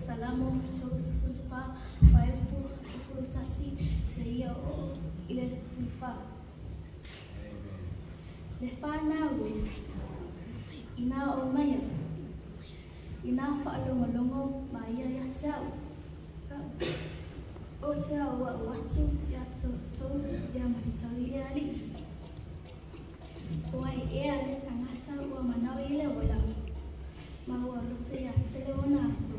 Salamo 34 fuaiupu 11 seia oo i le 14. Le fanau e, inā omaia, inā faalogologo mai ia ia te a'u, ou te auau atu iā toutou ia matatau i le Alii. O ai ea le tagata ua manao i le ola, ma ua loto ia tele ona aso,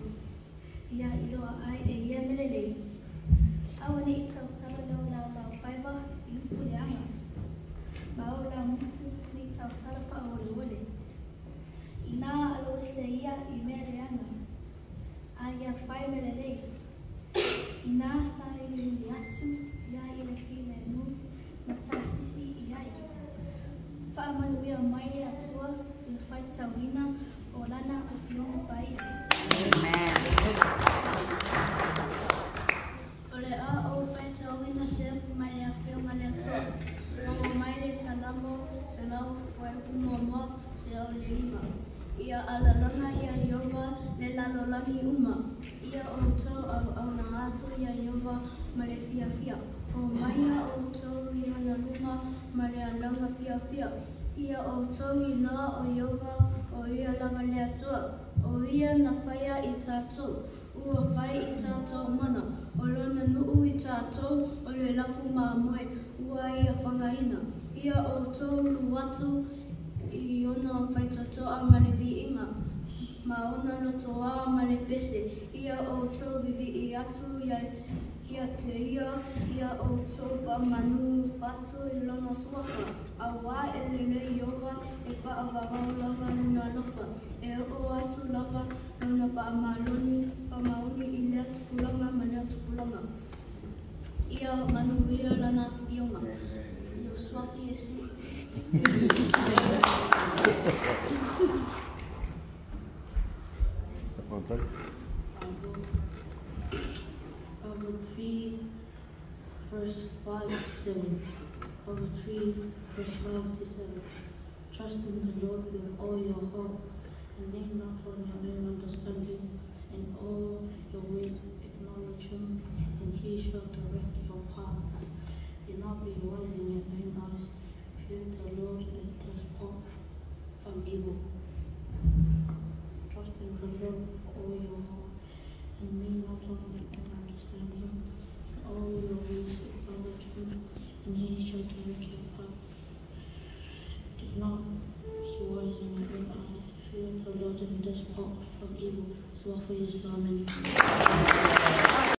ia iloa ai e ia mea lelei? Aua ne i tautala lou laulaufaiva i upu leaga, ma ou laugutu ne i tautala faawoleole. Inā aloese ia i mea leaga, a ia fai mea lelei. Inā sailiili atu ia i le filemu ma tausisi i ai. Faamanuia mai le Atua i le faitauina o Lana Afioga Paia. Amen. O le a ou faitauina se upu mai le Afioga a le Atua. Logo mai le Salamo 101 seia oo i le 5. Ia alalala ia Ieova le lalolagi uma. Ia outou auauna atu ia Ieova ma le fiafia. Omaia outou i ona luma ma le alaga fiafia. Ia outou iloa o Ieova o ia lava le Atua. O ia na faia i tatou, ua fai i tatou mana. O lona nuu i tatou o le lafu mamoe ua ia fagaina. Ia outou ulu atu i ona faitotoa ma le viiga, ma ona lotoā ma le pese. Ia outou vivii atu ia te ia, ia outou faamanū atu i lona suafa. Auā e lelei Ieova e faavavau lava lona alofa, e oo atu lava lona faamaoni i lea tupulaga ma lea tupulaga. Ia manuia lana Afioga. I o Suafa Iesu. Proverbs 3, verse 5 to 7. Proverbs 3, verse 5 to 7. Trust in the Lord with all your heart, and lean not on your own understanding. In all your ways acknowledge him, and he shall direct your path. Do not be wise in your own eyes. Fear the Lord and depart from evil. Trust in the Lord with all your heart, and lean not on your own understanding. In all your ways acknowledge him, and he shall direct your path. Do not be wise in your own eyes. Fear the Lord and depart from evil. Swafa Yesu. Amen.